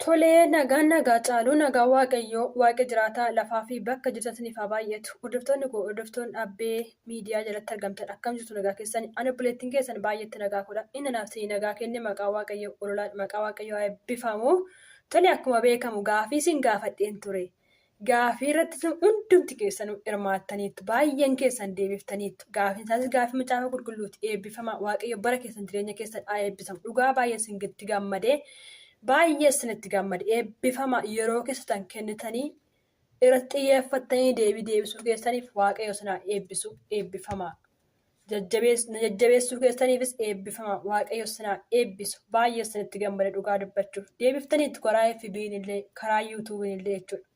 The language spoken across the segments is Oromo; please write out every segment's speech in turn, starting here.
Tolee, nagaan nagaa caalu, nagaa Waaqayyoo, Waaqa jiraataa lafaa fi bakka jirtan isiniif haa baay'atu. Hordoftoonni koo, hordoftoonni Abbee miidiyaa jalatti argamtan akkam jirtu nagaa keessan? Ani obboleettiin keessan baay'eetti nagaa koodha. Inni anaaf isinii nagaa kenne maqaa Waaqayyoo ololaan maqaa Waaqayyoo haa eebbifamu. Tole akkuma beekamu gaafii isin gaafadheen ture. Gaafii irratti isin hundumti keessanuu hirmaattaniittu. Baay'een keessan deebiftaniittu. Gaafiin isaanis gaafii macaafa qulqulluuti. Eebbifamaa. Waaqayyo bara keessan jireenya keessan haa eebbisamu. Dhugaa baay'ee isinitti gammadee baay'ee isinitti gammade. Eebbifamaa yeroo keessan kennitanii irratti xiyyeeffattanii deebii deebisuu keessaniif Waaqayyo isin haa eebbisu. Eebbifamaa. Na jajjabeessuu keessaniifis eebbifamaa. Waaqayyo isin haa eebbisu. Baay'ee isinitti gammade dhugaa dubbachuuf. Deebiftaniitu karaa FB'n illee karaa YouTube'n illee jechuudha.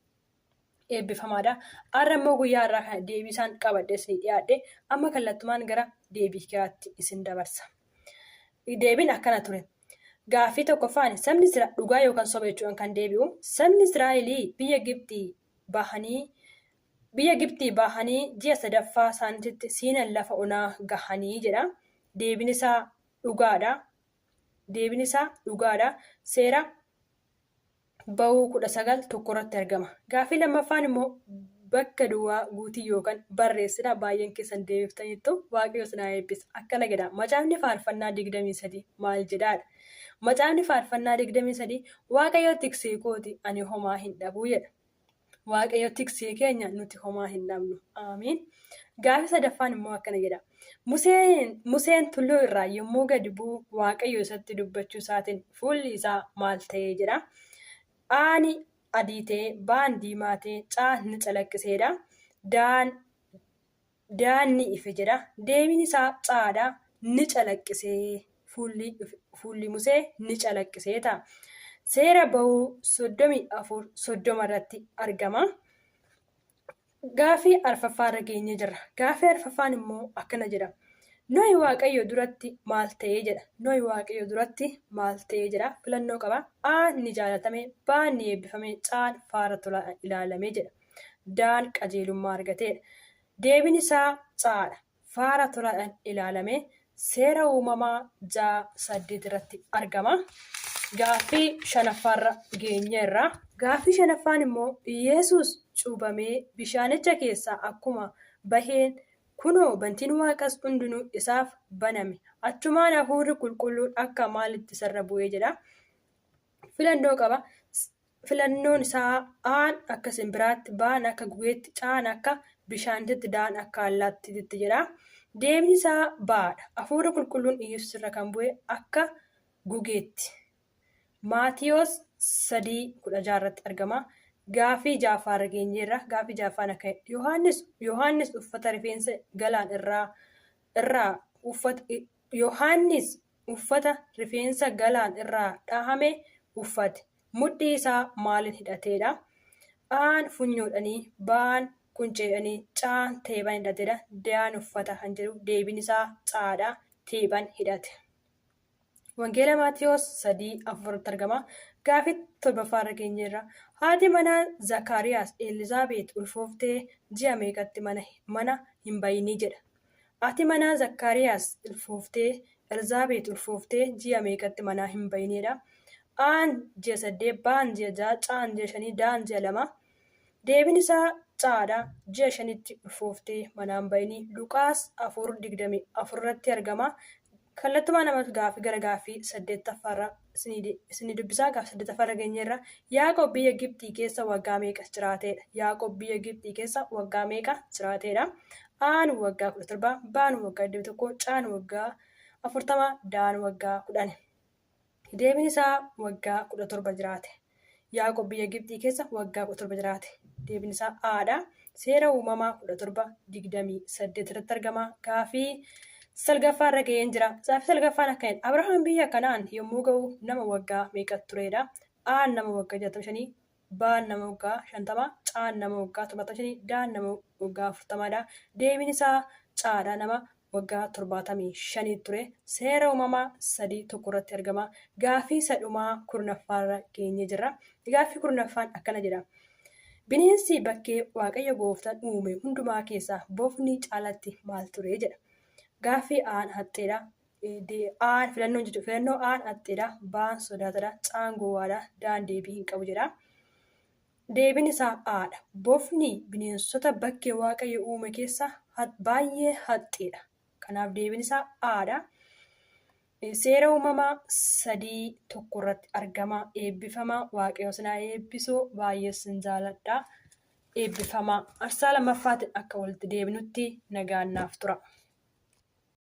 Eebbifamaadha. Har'a immoo guyyaa har'aa kana deebii isaan qabadhee isinii dhiyaadhe amma kallattumaan gara deebii kiraatti isin dabarsa. Deebiin akkana ture. Gaaffii tokkoffaan sabni dhugaa yookaan soba jechuudhaan kan deebi'u sabni Israa'elii biyya Gibxii bahanii Biyya Gibxii bahanii ji'a sadaffaa isaaniititti Siinan lafa onaa gahanii jedha. Deebiin isaa dhugaadha. Deebiin isaa dhugaadha. Seera Ba'uu 19 1 irratti argama. Gaaffii lammaffaan immoo bakka duwwaa guutii yookaan barreessidha. Baay'een keessan deebiftaniittu. Waaqayyo isin haa eebbisu. Akkana jedha. Macaafni Faarfannaa 23 maal jedhaadha? Macaafni Faarfannaa 23 Waaqayyo tiksee kooti ani homaa hin dhabu jedha. Waaqayyo tiksee keenya nuti homaa hin dhabnu. Aamiin. Gaaffii sadaffaan immoo akkana jedha. Museen, Museen tulluu irraa yommuu gadi bu'u Waaqayyo isatti dubbachuu isaatiin fuulli isaa maal ta'ee jedha. Aani adii ta'e, baan diimaa ta'e, caan ni calaqqiseedha. Daan Daan ni ife jedha. Deebiin isaa C dha. Ni calaqqise. Fuulli, fuulli Musee ni calaqqise ta'a. Seera Ba'uu 34 30 irratti argama. Gaaffii arfaffaa irra geenyee jirra. Gaaffii arfaffaan immoo akkana jedha. Nohi Waaqayyo duratti maal ta'ee jedha. Nohi Waaqayyo duratti maal ta'ee jedha. Filannoo qaba. A ni jaalatame, B ni eebbifame, C faara tola ilaalame jedha. Daan qajeelummaa argateedha. Deebiin isaa C dha. Faara tolaadhaan ilaalame. Seera Uumamaa 6, 8 irratti argama. Gaaffii shanaffaarra geenyeerra. Gaaffii shanaffaan immoo Yesuus cuubamee bishaanicha keessaa akkuma baheen kunoo bantiin waaqas hundinuu isaaf baname. Achumaan hafuurri qulqulluun akka maalitti isarra bu'ee jedha. Filannoo qaba. Filannoon isaa A'n akka simbiraatti, B'n akka gugeetti, C'n akka bishaanititti, D'n akka allaattiititti jedha. Deebiin isaa B dha. Hafuurri qulqulluun Iyyasuus irra kan bu'e akka gugeetti. Maatiyos 3:16 irratti argama. Gaaffii ja'affaa irra geenyeerra. Gaaffii ja'affaan akka Yohaannis Yohaannis uffata rifeensa galaan irraa irraa uffata Yohaannis uffata rifeensa galaan irraa dhahame uffate. Mudhii isaa maaliin hidhateedha? A'n funyoodhani, B'n qunceedhani, C'n teephaan hidhateedha. D'n uffata kan jedhu deebiin isaa C'dha. Teephaan hidhate. Wangeela Maatiyoos 3 4 irratti argama. Gaafii torbaffaa irra geenyeerra. Haati manaa Zakaariyaas Eelizaabeet ulfooftee ji'a meeqatti mana, mana hin bayinii jedha. Haati manaa Zakkaariyaas ulfooftee, Elzaabeet ulfooftee ji'a meeqatti manaa hin bayineedha? A'n ji'a 8, B'n ji'a 6, C'n ji'a 5, D'n ji'a 2. Deebiin isaa C dha. Ji'a 5tti ulfooftee manaa hin bayinii. Luqaas 4, 24 irratti argama. Kallattumaan ammas gaaffii gara gaaffii saddeettaffaarra isinii dubbisaa. Gaaffii saddeettaffaarra geenyeerra. Yaaqoob biyya Gibxii keessa waggaa meeqa jiraateedha? Yaaqoob biyya Gibxii keessa waggaa meeqa jiraateedha? A'n waggaa 17, B'n waggaa 21, C'n waggaa 40, D'n waggaa 10. Deebiin isaa waggaa 17 jiraate. Yaaqoob biyya Gibxii keessa waggaa 17 jiraate. Deebiin isaa A dha. Seera Uumamaa 17, 28 irratti argama. Gaaffii salgaffaa irra ga'een jira. Gaaffii salgaffaan akka jedha. Abrahaam biyya Kanaan yommuu ga'u nama waggaa meeqa tureedha? A nama waggaa 65, B'n nama waggaa 50, C'n nama waggaa 75, D'n nama waggaa 40 dha. Deebiin isaa C dha. Nama waggaa 75 ture. Seera Uumamaa 3, 1 irratti argama. Gaaffii isa dhumaa kurnaffaarra geenyee jirra. Gaaffii kurnaffaan akkana jedha. Bineensi bakkee Waaqayyo gooftaan uume hundumaa keessaa bofni caalatti maal ture jedha. Gaaffii A'n haxxeedha. Aan filannoon jechuudha. Filannoo Aan haxxeedha, Baan sodaatadha, Caan gowwaadha, Daan deebii hin qabu jedha. Deebiin isaa A dha. Bofni bineensota bakkee Waaqayyo uume keessa baay'ee haxxeedha. Kanaaf deebiin isaa A dha. Seera uumamaa 3 1 irratti argama. Eebbifamaa Waaqayyo sin haa eebbisu. Baay'ee sin jaaladha. Eebbifamaa. Marsaa lammaffaatiin akka walitti deebinutti nagaan naaf tura.